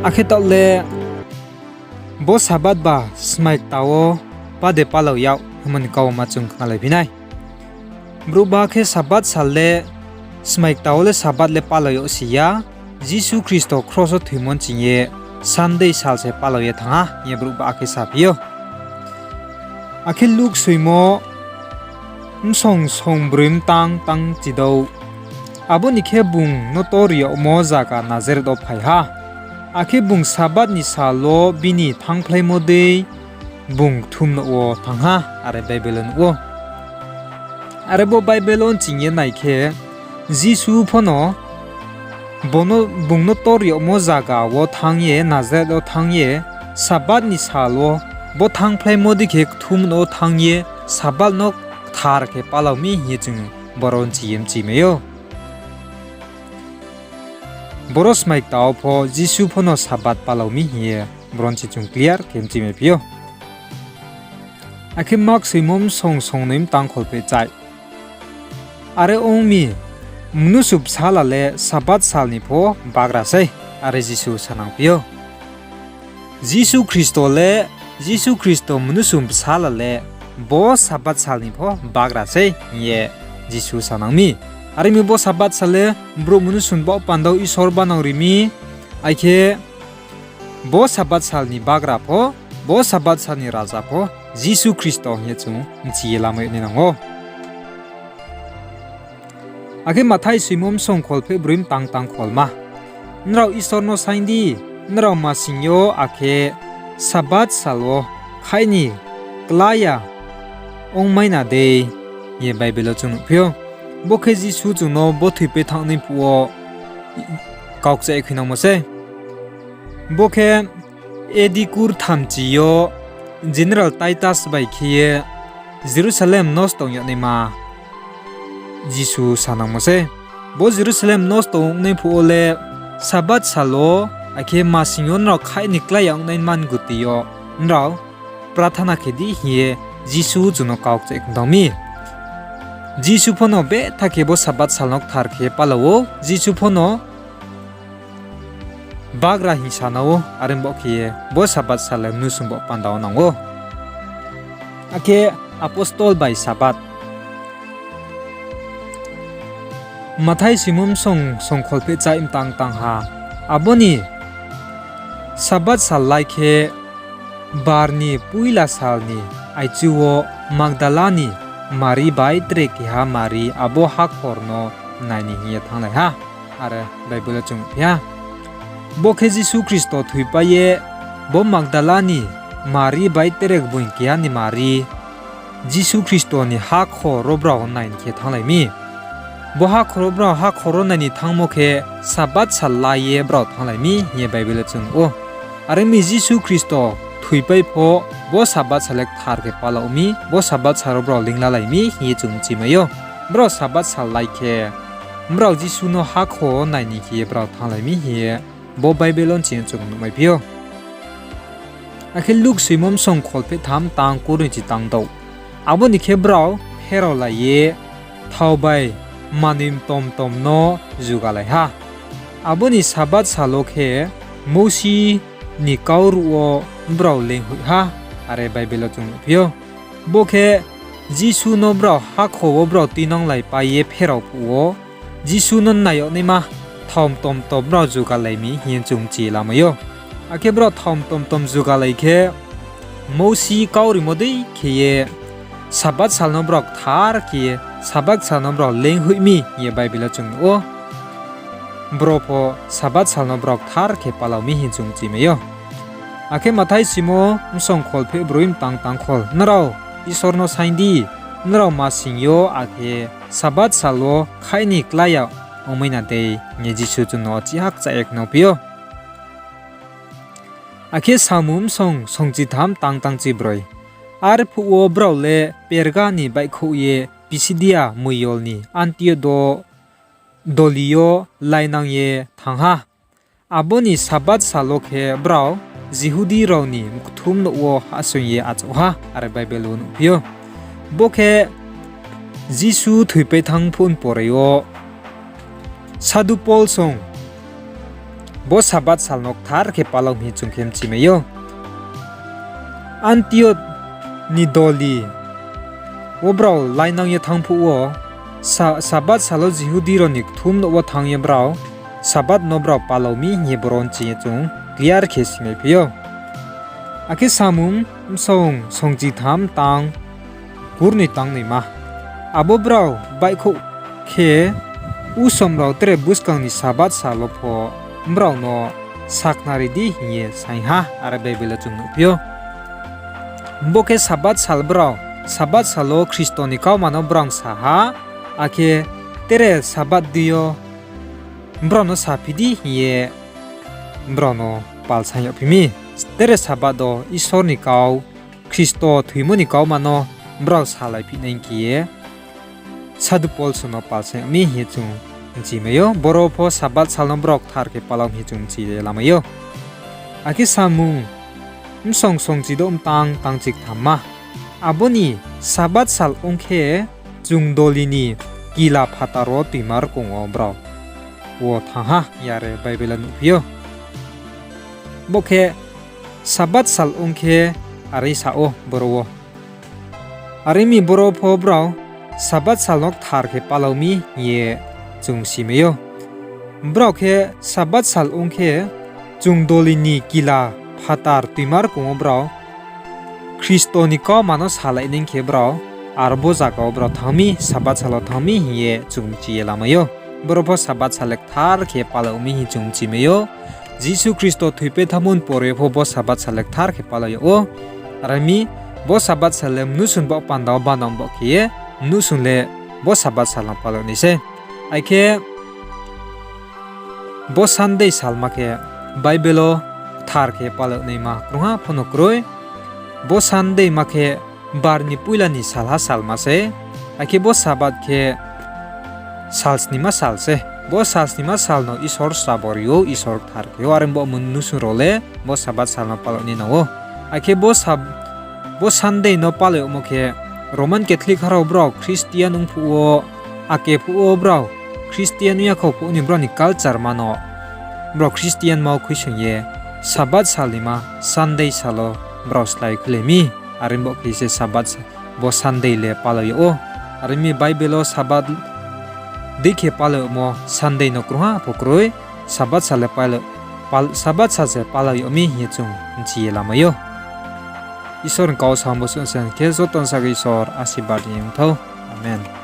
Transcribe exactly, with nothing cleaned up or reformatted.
Akhe taoh le bo Sabath ba smai kta wo pade palao yag hingmo ni kauma chung khnalaiphi nai. Brouh ba khe Sabath sal le, smai kta wo le Sabath le palao yag si ya, Jisu Khristo kros wo thoimo nching ye Sunday sal se palao ye thanng ha hing ye brouh ba khe saphi ou. Akhe Luk soimo bsong songbroi mtang tang chidouh. Abo ni khe bung no tor yagmo zaga Nazareth wo phai ha. Akhe bung Sabath ni sal wo bini thanngphlaimo dei bung kthumnouh wo thanng ha, are Bible wo nuh ou. Are bo Bible wo nching ye nai khe, Jisu pho no bo no, bung no tor yagmo zaga wo thanng ye, Nazareth wo thanng ye, Sabath ni sal wo bo thanngphlaimo dei khe kthumnouh wo thanng ye, Sabath no kthar khe palao mi hing ye chung boro nching ye mchimai ou. Boro smai kta wo pho Jisu pho no Sabath palao mi hing ye boro nching chung clear khe mchimaiphi ou. Akhe Mak soimo bsong songnoi mtang kholphehchai. Are ong mi, Mnusu Bsala le Sabath sal ni pho bagra sei, are Jisu sanangphi ou. Jisu Khristo le, Jisu Khristo Mnusu Bsala le bo Sabath sal ni pho bagra sei hing ye Jisu sanang mi. Are mi bo Sabath sal le brouh mnusu ni baoh panda wo Isor banang ri mi, akhe bo Sabath sal ni bagra pho, bo Sabath sal ni raja pho Jisu Khristo hing ye chung mchi ye lamai nai nang ou. Akhe Mathai soimo bsong kholphehbroi mtang tang kholma. Nrao Isor no saing di, nrao masing yo akhe Sabath sal wo khaih ni klái ya ongmai na dei, hing ye Bible wo chung nuhphi ou. Bo khe Jisu chung no bo thoipai thanng nai phuh wo kaukchaih khuinangmo sei. Bo khe A D kurthamchi yo General Titus bai khe ye Jerusalem nosto ong yag naima Jisu sanangmo sei. Bo Jerusalem nosto ong nai phuh wo le Sabath sal wo, akhe masing yo nrao khaih ni klái ya ong nai man guti yo nrao prathana khe di hing ye Jisu chung no kaukchaih khe tang mi. Jisu pho no betha khe bo Sabath sal no kthar khe palao ou. Jisu pho no bagra hing sana ou, are bo khe ye bo Sabath sal le mnusu ni baoh panda wo nang ou. Akhe Apostle bai Sabath. Mathai soimo bsong songkholphehchai mtang tang ha. Abo ni Sabath sal lai khe, bar ni poila sal ni aichu wo Magdala ni Mari bai tre keha Mari abo hakhor no nai ni hing ye thannglai ha. Are Bible wo chung nuhphi ha. Bo khe Jisu Khristo thoipai ye bo Magdala ni Mari bai tre gboing keha ni Mari Jisu Khristo ni hakhor wo brao nai ni khe thannglai mi. Bo hakhor wo brao hakhor wo nai ni thanngmo khe Sabath sal lai ye brao thannglai mi hing ye Bible wo chung nuh ou. Are ong mi Jisu Khristo thoipai pho bo Sabath sal le kthar khe palao mi, bo Sabath sal wo brao leinglalai mi hing ye chung mchimai ou. Brao Sabath sal lai khe, brao Jisu no hakhor wo nai ni khe ye brao thannglai mi hing ye bo Bible wo nching chung nuhmaiphi ou. Akhe Luk soimo bsong kholphehtham tang kurnoichi tang douh. Abo ni khe brao pheraolai ye thao bai manoi mtom mtom no jugalai ha. Abo ni Sabath sal wo khe Mousi ni kau ruh wo brao leinghoih ha, are Bible wo chung nuhphi ou. Bo khe Jisu no brao hakhor wo brao tuinanglaipai ye pherao phuh wo, Jisu no nai yag naima thao mtom mtom brao jugalai mi hing ye chung mchi lamai ou. Akhe brao thao mtom mtom jugalai khe, Mousi kau rimo dei khe ye Sabath sal no brao kthar khe ye, Sabath sal no brao leinghoih mi hing ye Bible wo chung nuh ou. Brao pho Sabath sal no brao kthar khe palao mi hing chung mchimai ou. Akhe Mathai soimo bsong kholphehbroi mtang tang khol. Nrao Isor no saing di, nrao masing yo akhe Sabath sal wo khaih ni klái ya ongmai na dei, hing ye Jisu chung no chihakchaih ye khnophi ou. Akhe Samung bsong songchitham tang tang chibroi. Arphuh wo brao le Perga ni baihkhouh ye Pisidia moyol ni Antiok wo doli yo lainang ye thanng ha. Abo ni Sabath sal wo khe brao Jihudi rao ni kthumnouh wo hahsoing ye achouh ha, are Bible wo nuhphi ou. Bo khe Jisu thoipai thanng phuh ni pore wo Sadu Pol song bo Sabath sal no kthar khe palao mi hing chung khe mchimai ou. Antiok ni doli wo brao lainang ye thanng phuh wo, Sa-, Sabath sal wo Jihudi rao ni kthumnouh wo thanng ye brao Sabath no brao palao mi hing ye boro nching ye chung clear khe simai phi ou. Akhe Samung bsong songchitham tang kurnoi tang noima. Abo brao baihkhouh khe, usom rao tre buskang ni Sabath sal wo pho brao no sakhnari di hing ye saing ha, are Bible wo chung nuhphi ou. Bo khe Sabath sal brao, Sabath sal wo Khristo ni kauma no brao sa ha, akhe tre Sabath dei yo brao no saphi di hing ye brao no palsaing yagphi mi. Tre Sabath wo Isor ni kau, Khristo thoimo ni kauma no brao salaiphi nai khe ye Sadhu Pol song no palsaing yag mi hing ye chung mchimai ou. Boro pho Sabath sal no brao kthar khe palao mi hing chung mchi ye lamai ou. Akhe Samung bsong songchidouh mtang tangchikthamma. Abo ni Sabath sal ong khe, chung doli ni kila phatar wo toima rkong wo brao wo thanng ha, are Bible wo nuhphi ou. Bo khe Sabath sal ong khe, are sa ou boro wo. Are mi boro pho brao Sabath sal no kthar khe palao mi hing ye chung simai ou. Brao khe Sabath sal ong khe, chung doli ni kila phatar toima rkong wo brao Khristo ni kauma no salai nai khe brao, aro bo zaga wo brao thanng mi, Sabath sal wo thanng mi hing ye chung mchi ye lamai ou. Boro pho Sabath sal le kthar khe palao mi hing chung mchimai ou. Jisu Khristo thoipai thanngmo ni pore pho bo Sabath sal le kthar khe palao yag ou. Are mi bo Sabath sal le mnusu ni baoh panda wo banang baoh khe ye, mnusu le bo Sabath sal no palao nai sei. Akhe bo Sunday salma khe Bible wo kthar khe palao naima krungha pho no kroi. Bo Sunday ma khe bar ni poila ni salha salma sei. Akhe bo Sabath khe sal snima sal se. Bo sal snima sal no Isor srabo ri ou, Isor kthar khe ou, are bo mnusu rao le bo Sabath sal no palao nai nang ou. Akhe bo Sab-, bo Sunday no palao yagmo khe Roman Catholic ha rao brao Christian ong phuh wo, ake phuh wo brao Christian ong ya khou phuh ni brao ni culture ma no brao Christian ma wo khuisoing ye Sabath sal ni ma Sunday sal wo brao slái khuilai mi. Are bo khe se Sabath sa-, bo Sunday le palao yag ou. Are mi Bible wo Sabath dei khe palao yagmo Sunday no krungha pho kroi, Sabath sal le palao, pal-, Sabath sal se palao yag mi hing ye chung mchi ye lamai ou. Isor ni kau sa bo suh se khe joto ni saka Isor asirbad ri ong thou. Amen.